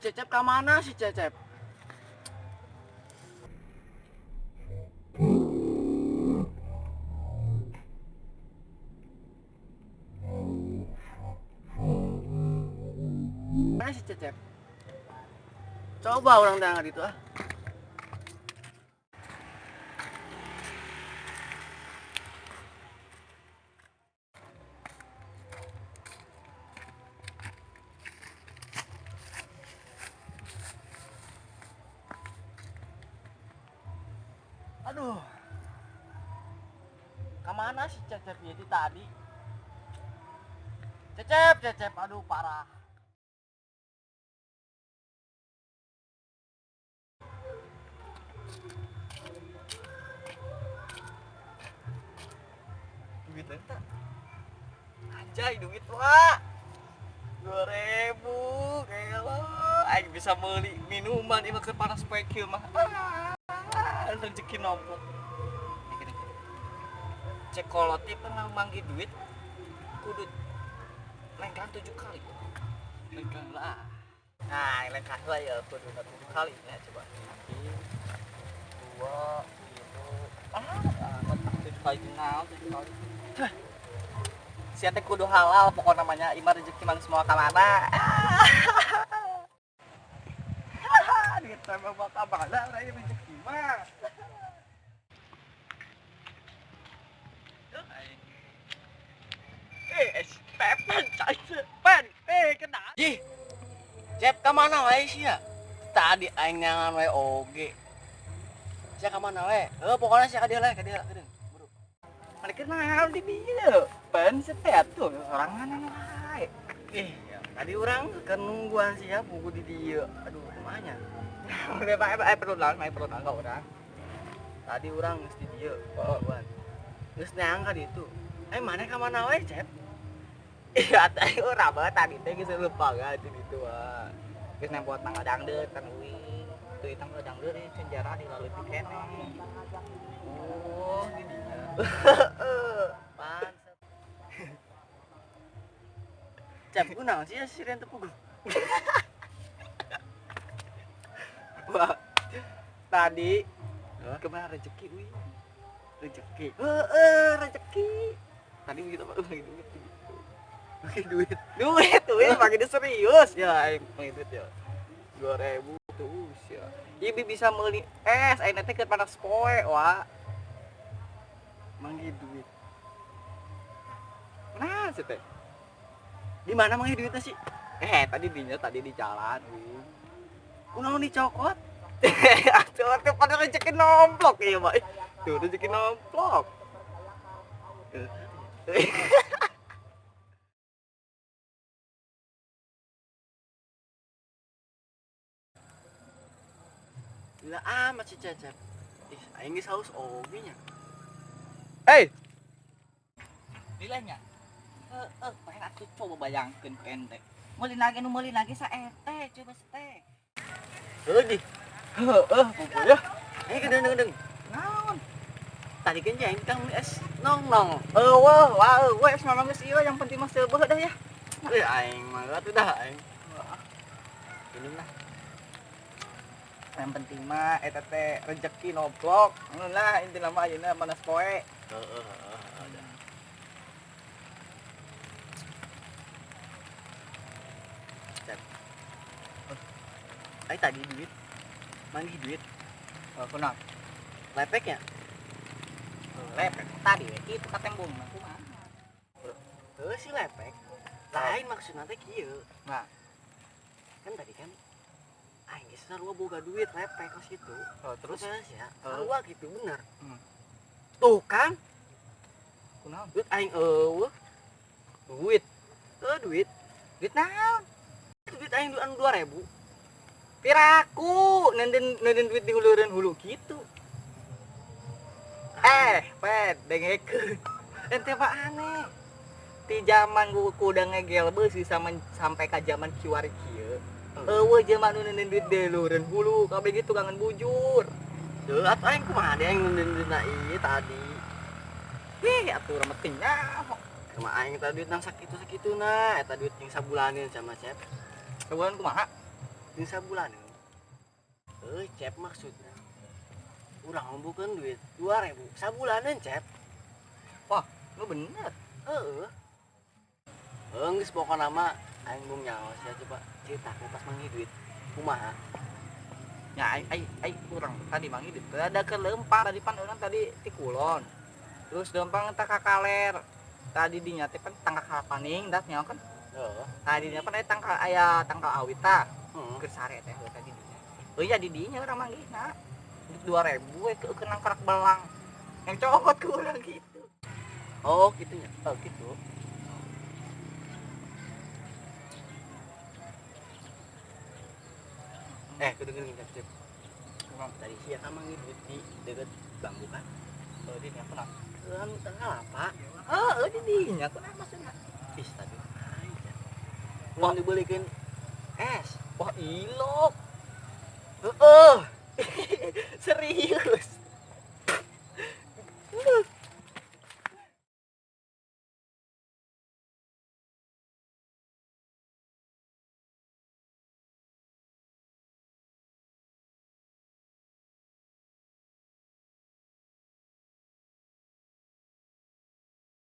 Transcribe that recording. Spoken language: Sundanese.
Si Cecep ka mana si Cecep? Mana si Cecep? Coba orang dengar itu ah. Aduh. Kemana si Cecep itu tadi? Cecep, Cecep, aduh parah. Duit eta. Anjay, duit lah. 2000 kayak lo. Aing bisa beli minuman ieu keur panas poe kieu mah. Ah, rezeki nomplok. Cek koloti pernah manggil duit kudu lengkah 7 kali. Lengkah lah. Nah, lengkah lah ya kudu 7 kali ya coba. 1 2 3 7 kali kenal, 7 kali. Sia teh kudu halal pokok namanya imah rezeki mang semua ka mana. Duit sama bakal mana urang rezeki mah. Pepen, kena. Ih, Cep ka mana wae sia? Tadi aing nyangan wae oge. Sia ka mana wae? Heuh, pokona sia ka dieu lah, ka dieu, ka dieu. Buru. Mana kenal di dieu? Pen setet tuh sorangan wae. Ih, tadi urang keur nungguan sia pugu di dieu. Aduh, kumaha nya? Udah bae perlu naon, bae perlu naon ka urang. Tadi urang geus di dieu, nungguan. Geus neang ka ditu. Eh, mana ka mana wae, Cep? Iya, tadi urang banget tadi teh geus lupa ga di ditu ah. Geus nempo tanggal dangdut kan uing. Tuh tanggal dangdut ieu sejarah dilalui keneh. Oh, di dieu. Pantes. Cep, kunaon sih ya si Rian teu puguh? Wah, tadi Hah? kemana rezeki uing? Rezeki. Heeh, rezeki. Tadi begitu apa lagi duit gitu. Pakai duit. Duit, duit pakai duit serius. Ya, aing pakai duit ya. 2000 tuh ya. Ieu bisa meuli es, aing teh keur panas poe, wa. Manggih duit. Nah, sih teh. Di mana manggih duitnya sih? Tadi dinya tadi di jalan, uing. Kunaon dicokot? Atuh teh pada rezeki nomplok ieu mah. Tuh rezeki nomplok. Gila amat si Cecep. Ih, aing geus haus oge nya. Hei. Nilainya. Heeh, pengen atuh coba bayangkeun ku ente. Meuli nage nu meuli nage saete, coba sete. Heuh di. Heeh, pupu ya. Eh, gedeung-gedeung. Naon? Tadi kan aing kang meuli es nong-nong. Eueuh, wah eueuh es mah geus ieu yang penting mah seubeuh dah ya. Eh, aing mah atuh dah aing. Minum lah. Yang penting mah eta teh rezeki nomplok. Lah intina mah ayeuna manas poe. Heeh, heeh, ada. Cep. Ai tadi duit. Manggih duit. Oh, kunaon? Lepeknya? Lepek tadi we kitu ka tembung mah kumaha? Heuh si lepek. Lain maksudna teh kieu. Nah. Kan tadi kan aing geus sarua boga duit lepek kos kitu. Oh, terus terus ya, sarua gitu bener. Tuh kan. Kunaon? Duit aing eueuh. Duit. Heuh duit. Duit naon? Duit aing anu 2000. Piraku nenden duit di hulureun hulu kitu. Pet dengekeun. Ente mah aneh. Ti zaman kuda ngegel beusi sama sampai ka zaman kiwari kieu. Eueuh jelema nu nenden duit di hulureun hulu, kabeh gitu kangen bujur. Heuh, atuh aing kumaha deui aing nenden duitna ieu tadi. Ih, atuh urang mah teu nyaho. Kumaha aing eta duit nang sakitu-sakituna, eta duit jeung sabulaneun sama Cep. Sabulan kumaha? Jeung sabulaneun. Heuh, Cep, maksudna. Urang ngumpukeun duit 2000 sabulaneun, Cep. Wah, lu bener. Heeh. Heuh, geus pokona mah aing bung nyaho sia, coba ceritakeun pas manggih duit. Kumaha? Ya ai ai ai urang tadi manggih duit. Ada ke lempang tadi pan urang tadi ti kulon. Terus lempang tah ka kaler. Tadi dinya teh pan tangkal kalapaning dah nyaho kan. Heeh. Tadi dinya pan aya tangkal, aya tangkal awit tah. Heeh. Keur sare teh heuh tadi dinya. Heuh ya di dinya urang manggihna. Duit 2000 we keur nangkrak belang. Yang copot ku urang gitu. Oh, kitu nya. Oh, gitu. Eh, kudu geuning, Cep, Cep. Kurang. Tadi sia kan manggih duit di deket bambu kan? Heuh, di dinya kunaon? Kan tangkal apa? Heuh, di dinya kunaon maksudna? Ih, tadi aing, Cep. Mau dibelikin es. Wah, ilok. Heeh. Serius.